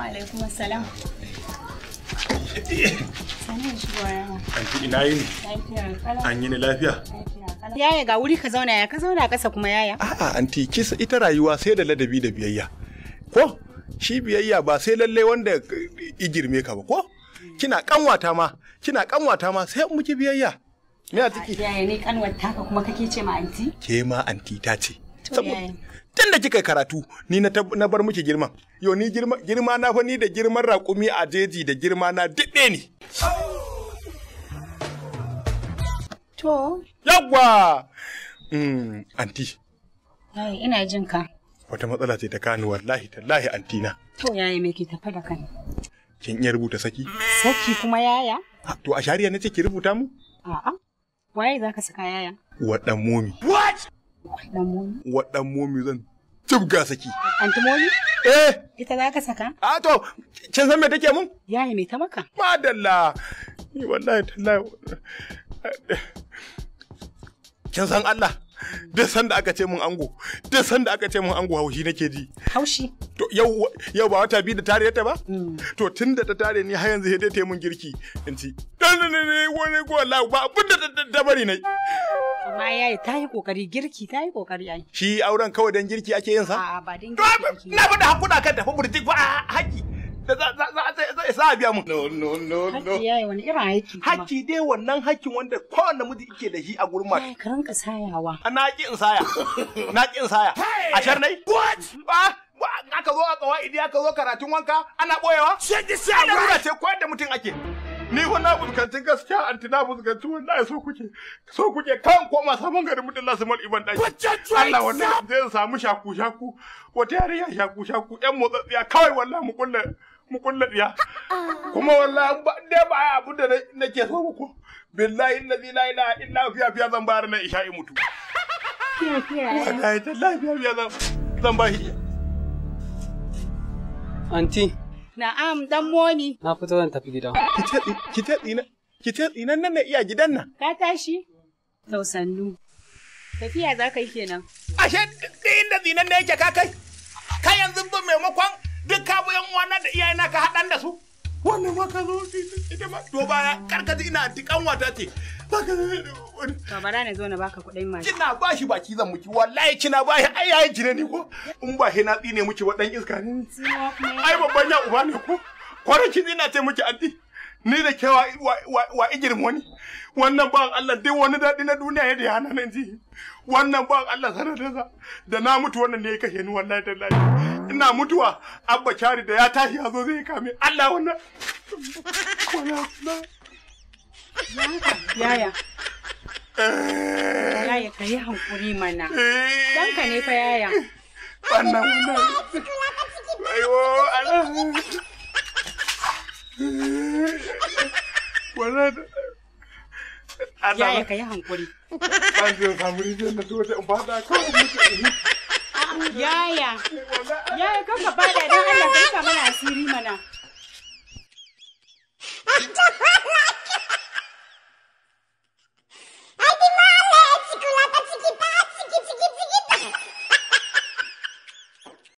Alaikum assalam. Anti ina yini? An yi ni lafiya? Yaya ga wuri ka zauna ya ka zauna kasa kuma yaya? A'a anti kisa ita rayuwa sai da ladabi da biyayya. Ko shi biyayya ba sai lalle wanda i girme ka ba ko? Kina kanwata ma sai muke biyayya. Me a ciki? Yaya ni kanwata ka kuma kake ce ma anti? Ke ma anti ta ce. Tun da kika karatu ni na bar miki girman. Yo ni girma na fa ni da girman raƙumi a jeji da girma na didde ni. To. Yawwa! Anti. Yaya ina jin ka. Wata matsala ce ta kani wallahi tallahi anti na. To yaya me ke tafe da kai? Kin iya rubuta saki? Saki kuma yaya? To a shari'a nace ki rubuta mu? A'a. Waye zaka saka yaya? Wadan momi. What? Wadan momi? Wadan momi zan tubga saki. Anti momi? Eh. Ita zaka saka? A to kin san me take mun? Yaya me ta maka? Madalla. Ni wallahi tallahi. Kin san Allah? Duk sanda aka ce mun ango, duk sanda aka ce mun ango haushi nake ji. Haushi? To yau ba wata biyu da tare ta ba? To tunda ta tare ni har yanzu sai dai ta mun girki in ci. Dan ne wani ko wallahi ba abin da ta bari nai. Amma yayi ta yi kokari girki ta yi kokari ai. Shi auren kawai dan girki ake yin sa? A'a ba dan girki ake. Na faɗa hakuna kan tafi burtik ba haƙi. Da za a biya mun. No no no no. Hakki yayi wani irin haƙƙi kuma. Hakki dai wannan hakkin wanda kowanne namiji yake da shi a gurin mata. Ka rinka sayawa. Na ki in saya. Na ki in saya. A shar nai? What? Ba aka zo a kawaidi aka zo karatun wanka ana boyewa? Check this out. Ina ce koyar da mutum ake. Ni fa na fuskanci gaskiya anti na fuskanci wallahi so kuke kan koma sabon garin mutum Allah su mal iban daki. Allah wallahi zai samu shaku shaku wata yarinya shaku shaku yan motsatsiya kawai wallahi mu kulla tsiya. Kuma wallahi ba dai ba abu da nake so ba ko billahi allazi la ilaha illa fiya fiya zan bayar na isha'i mutu. Fiya fiya. Wallahi tallahi fiya fiya zan ba shi. Anti. Na'am dan momi. Na fito zan tafi gida. Ki ce tsinan nan na iya gidan nan. Ka tashi? To sannu. Tafiya za ka yi kenan. Ashe duk inda tsinan ne yake ka kai. Ka yanzu ba maimakon duk ka bi yan uwana da iyayena ka haɗan da su. Wannan ma ka zo ita ma to baya karkaji ina anti kanwata ce. To bara na zo na baka kuɗin mashin. Kina bashi baki zan miki wallahi kina bashi ai yayin ki ne ni ko in ba he na tsine miki wa dan iska ne. Ai babban ya uba ne ko. Kwaran ki ina ce miki anti ni da kewa wa igirin wani. Wannan ban Allah dai wani daɗi na duniya yadda ya hana nan ji. Wannan ban Allah sanadinsa da na mutu wannan ne ya kashe ni wallahi tallahi. Ina mutuwa Abba Kyari da ya tashi ya zo zai kame Allah wannan. Yaya. Yaya ka yi hankuri mana. Ɗanka ne fa yaya. Wannan wannan. Ayo Allah. Wannan. Yaya ka yi hankuri. Ban zai samu rijiyar na dole in fada kawai mutu. Yaya. Yaya kan ka fada don Allah ka yi mana asiri mana.